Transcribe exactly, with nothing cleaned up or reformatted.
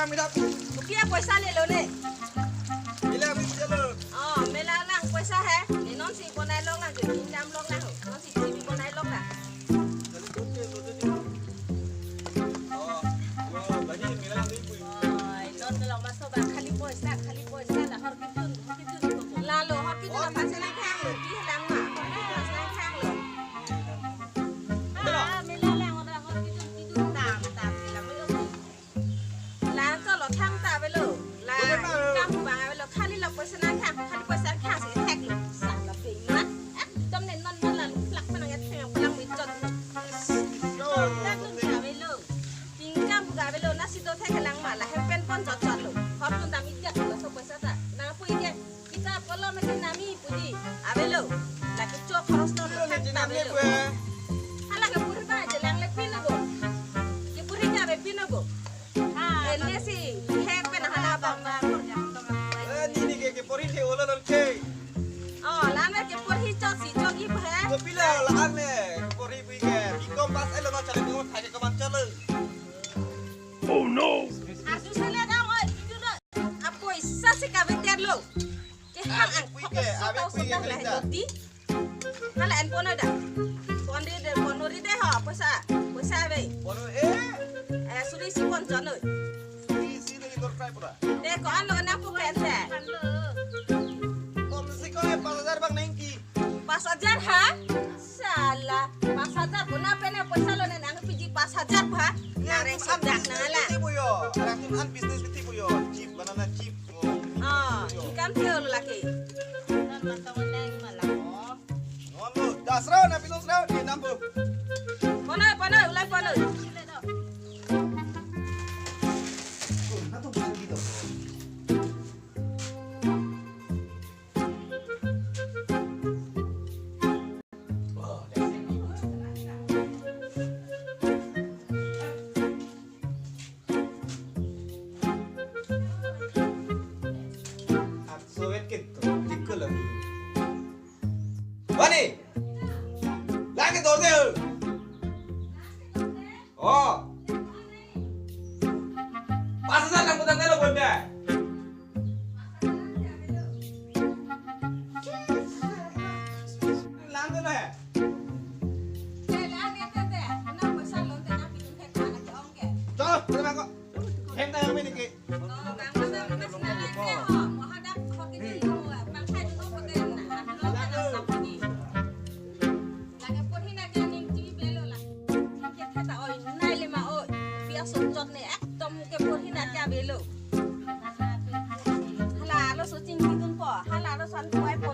Mila. Kopi apoisa lelo ne? Mila, mila lelo. Oh, mela lang poisa he. Ne nonsi bonai lok lang, income lok lang. Nonsi T V bonai lok lang. Oh, oh, bagi mila lang ipui. Oh, non kelong maso ba khali poisa, khali poisa la hor kidun, hor kidun ko. Lalo hor kidun apa sih nang khang lo, di lang ma. Hor kidun apa sih nang khang lo. Ah, mela lang ora hor kidun, kidun tam, tam, di lang lo. La cholo thangta avelo. La income abang avelo. Khali la poisa nang khang, khali poisa khang si thek lo. Sa la pe mat. Ekdom ne non non la plak manang ya thek lang mi chot. Thek lun ta avelo. Income abang avelo. Nasi do thek lang ma la hem pen pon chot chot lo. Hor pun dam idiak lo so poisa ta. Nang apui ke. Kita apollo mesti nami puji. Avelo. Lagi chok khoros to. Avelo, nang chinam le avelo. Hala kepuri ba je lang le pin lo bo. Kepuri ka be pin lo bo. Ah, ene si hek pen hala bang bang. Eh, nini ke kepuri the olo lon ke. Oh, lame kepuri chok si chok i phe. Kopilo la ame kepuri pui ke. Bikom pass elo ma chale bikom thai ke koman chalo. Oh no. Arju sele dang oi, itu lo. Apoisa si kaveter lo. Ke hang ang pui ke, ave pui ke, sotang lah kalita. Jodi. Hala en pono da. Pon ri de, pon ri de ho, poisa. Poisa ave. Pono eh. Eh, suri si pon chon oi. Suri si de indoor fry pura. De ko an lo na pu pen de. Kom si ko eh, pas hajar bang nengki. Pas hajar ha? Sala, pas hajar ko na pen poisa lo ne nang piji pas hajar pa. Nang reng sodak nang la. Buyo, rang an business biti buyo. Chip, banana chip. Oh, income theo lo laki. Nang mata wala malak. Oh. Ngon lo, das ro, na pinong ro, di nambu. Pono, pono, ulai pono. Soviet ke tikko lagi. Bani. Lagi dode. Oh. Pas hajar lang kutang dalo bonda. Lang tu na. Chalo, terima ko. Hem ta yang ini ke. Hala lo so chingki dun po, hala lo san tuai po,